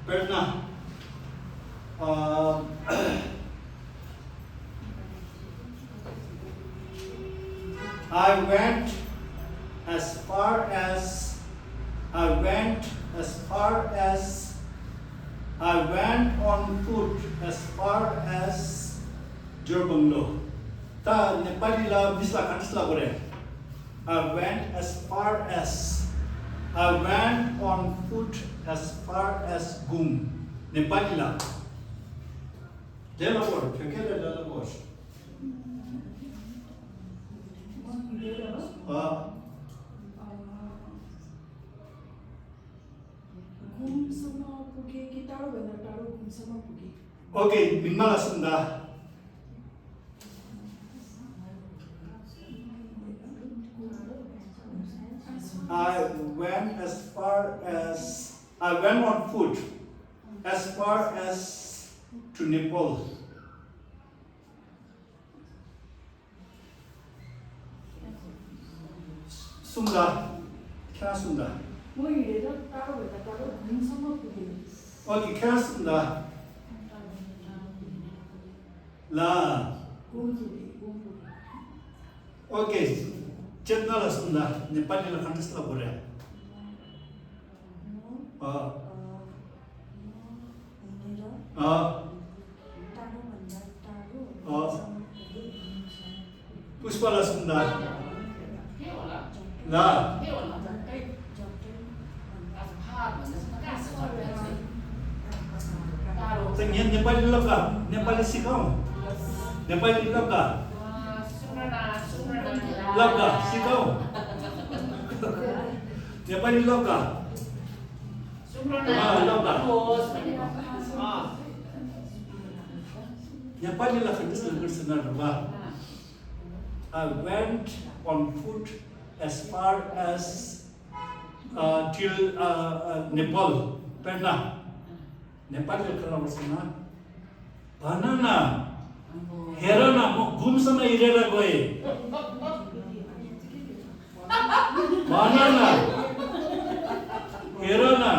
Berna, I went as far as I went on foot as far as your bungalow. Ta Nepali la bisla kantisla gore. I went on foot as far as Gum. Nepali la. Dela word, fekele dela word. Okay, Mingmala Sunda. I went on foot as far as to Nepal. Sunda, kya Sunda? Okay, kya Sunda? La. Okay, chetna la Sunda. Nepali la kantis la bore. Pushpa la Sunda. La. Tengyan Nepali loka, Nepali sikau. Nepali loka. Loka sikau. Nepali loka. Loka. Nepali la kantis la gersenar. I went on foot as far as till Nepal, Perna. Nepal le kala vasana. Banana. Herana mo gumsama irera goe. Banana. Herana.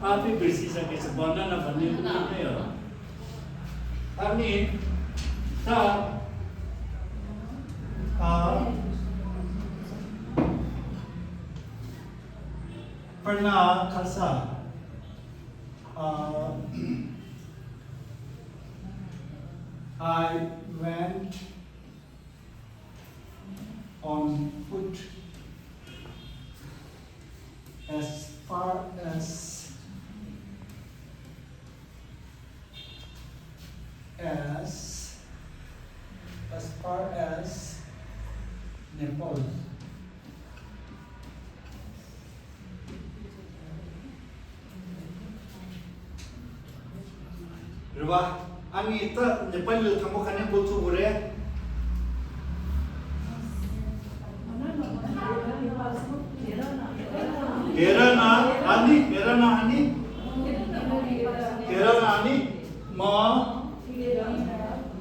Api bersi sake se banana भन्ने नै हो. अनि ta Perna Khalsa. I went on foot as far as Nepal. Ruba, ani ita Nepal kamu kan yang butuh bure. Herana ani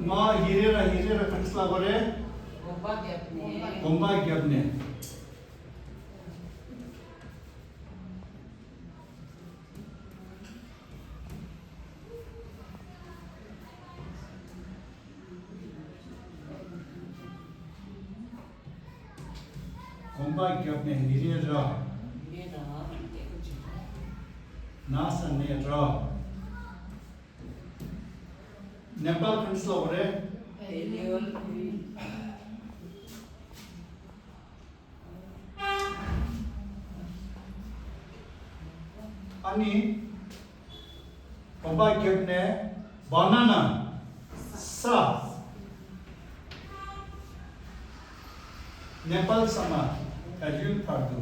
ma hirera kansla bure. Gomba gyapne. Gomba gyapne hirera. Nasa netra. Nepal kansla bure. Ani Gomba gyapne banana sa Nepal sama Kajul Pardu.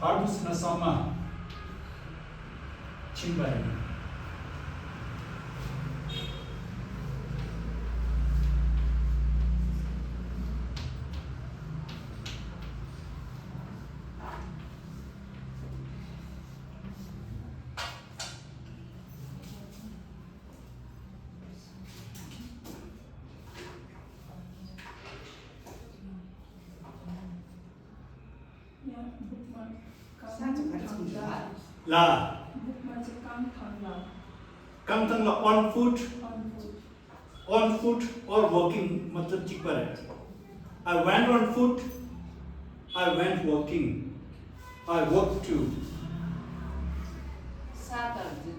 Pardu sina sama Chimbai. La Kam tang la on foot or walking matlab ठीक पर है. I went on foot, I went walking, I walked too.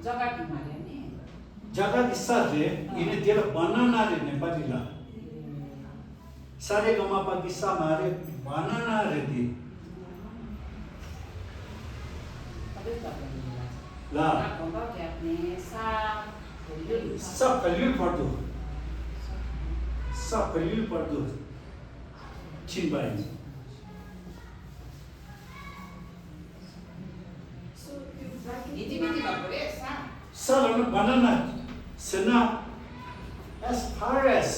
जगह की मारे नहीं. जगह किस्सा जे इन्हें तेरा बनाना रे नेपाली ला. सारे गमापा किस्सा मारे बनाना रे थी. ला सब कलिल पढ़ दो चिंबाई सब बनाना सेना as far as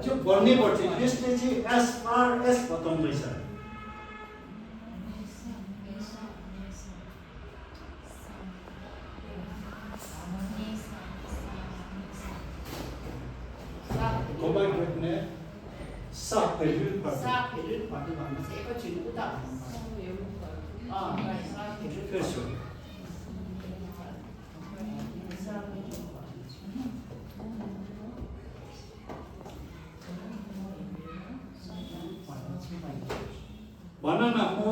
जो पढ़ने पड़ते हैं इसलिए जी as far as बताऊं मैं सर कोई बात नहीं सब पहलू पढ़ते बनना से एक चीज उतार कैसे बनाना मो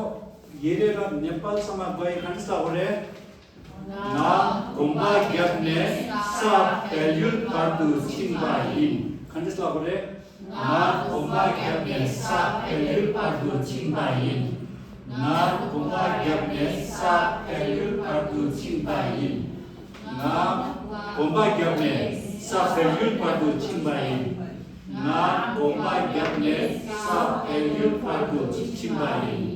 येरे रा नेपाल समा गए खंडसा होरे ना गोंबा ग्यापने सब पहलुल पार्टु चिंबाइन खंडसा होरे ना गोंबा ग्यापने सब पहलुल पार्टु चिंबाइन ना गोंबा ग्यापने सब पहलुल पार्टु चिंबाइन ना गोंबा ग्यापने सब पहलुल पार्टु चिंबाइन ना गोंबा ग्यापने सब पहलुल पार्टु चिंबाइन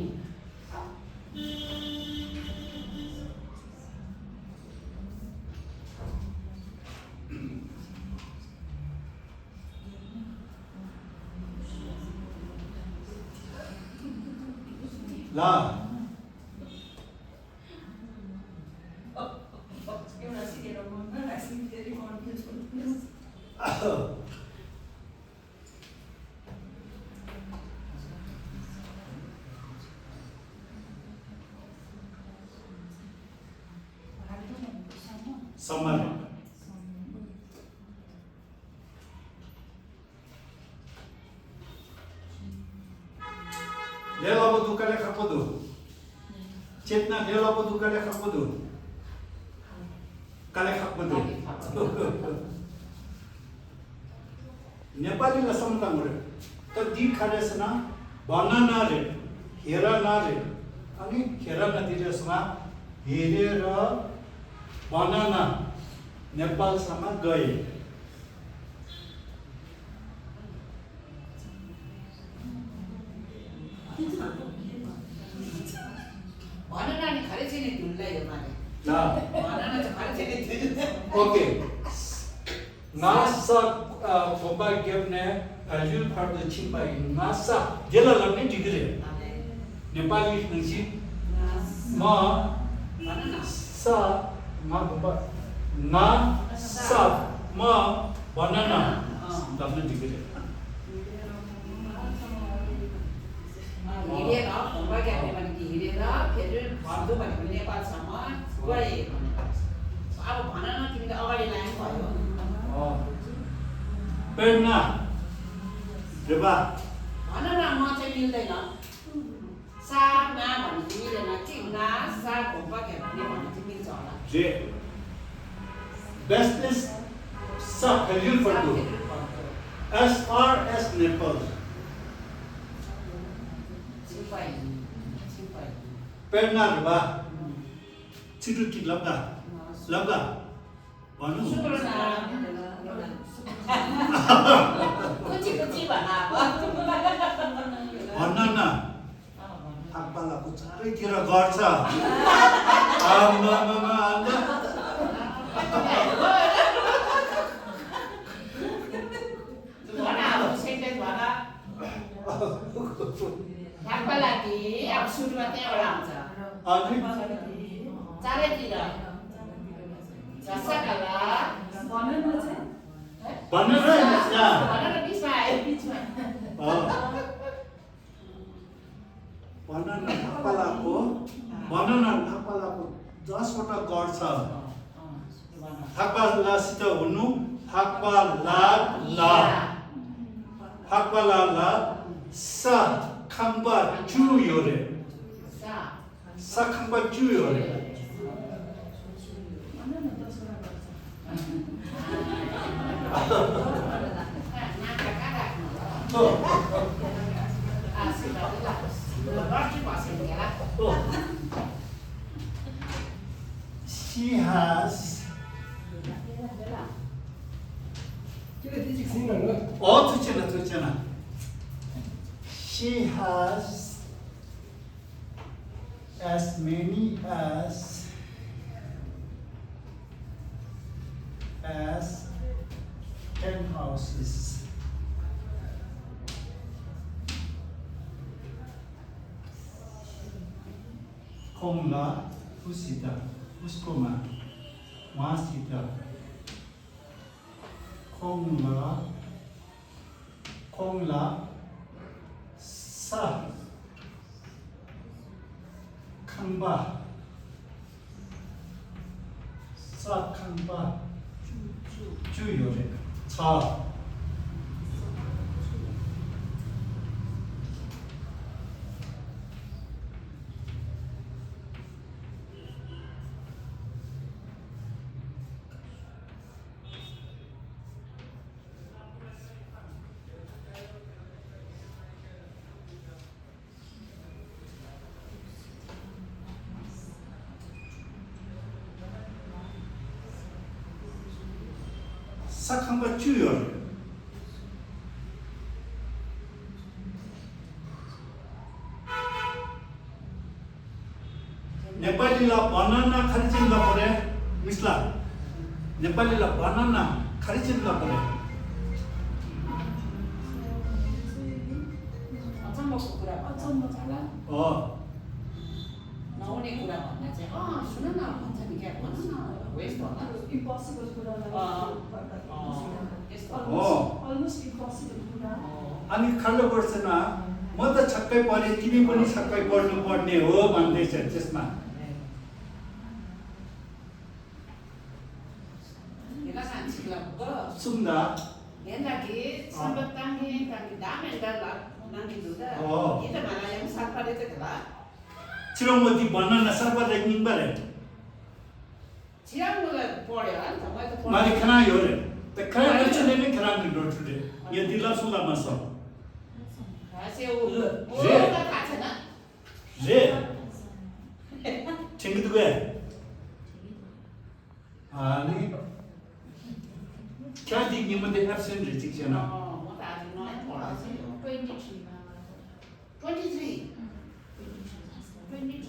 ला समर लेलाबो दुकाले खपदो चेतना लेलाबो दुकाले खपदो काले खपदो नेपाली लसम कामरे त दी खारेसना बनाना रे हेरा ना रे अनि हेरा नदिरेसमा हेरेर बनाना नेपाल समा गए बनाना नि खरे छैन ढुल्ला यो माने ना बनाना चाहिँ खरे छैन ओके नासा गोंबा ग्यापने पहलुल पार्टु चिंबाइन नासा जेला लग्ने डिग्री नेपाली नंसी म बनाना सा ma goंबा ना सा म बनाना लग्ने डिग्री हिरेर गोंबा ग्यापने भने हिरेर फेरि भर्दो भने नेपालसम्म गए अब भन न तिमीले अगाडि लाइन भयो पेडना रेबा भन न म चाहिँ मिल्दैन सा ना भन्ने चाहिँ मिलेन कि ना सा गोंबा ग्यापने भन्ने चाहिँ मिल्छ होला जे बेस्ट इज सा पहलुल पार्टु as far as Nepal. Perna ba? Chidu ki labda. Labda. Banu. Banana. Akpala ko चारै तिर गर्छ Lagi, aku sudah mati orang aja. अनि Cari tidak. Jasa kalah. Banana ya. Mana bisa? Banana akpलाको 10 वटा गर्छ hakpalaसित हुनु hakpala sa khamba chu yore sa khamba chu yore she has she has as many as 10 houses. Kongla usita uskoma masita kongla sa khamba chu yore cha sakamba chuyor नेपालीला बनाना खरिचिनला परे मिसला नेपालीला बनाना खरिचिनला परे Naune कुरा भन्दा चाहिँ सुन न भन्छ नि क्या भन्छ न वेस्ट भन्न Impossible कुरा almost impossible कुरा अनि खाल्लो पर्छन म त छक्कै परे तिमी पनि छक्कै पर्नु पर्ने हो भन्दै छ त्यसमा Kita kan sikap सुन्दा Yan lagi sampai tangi damai dalam nanti tu dah. Kita mana yang sampai itu kelah. चिरमती बनाना सर्व रेकनिङ बारे Siang mulai porian, sama itu porian. माले खाना यो रे त खाना बच्चने ने खाना नि रोटले ये दिला सुला मसा Kasih dah tak cina. रे tinggi tu gue ani क्या दी निमंत्रण absent रिजिक्शन Mau tak ada noy porian sih. 23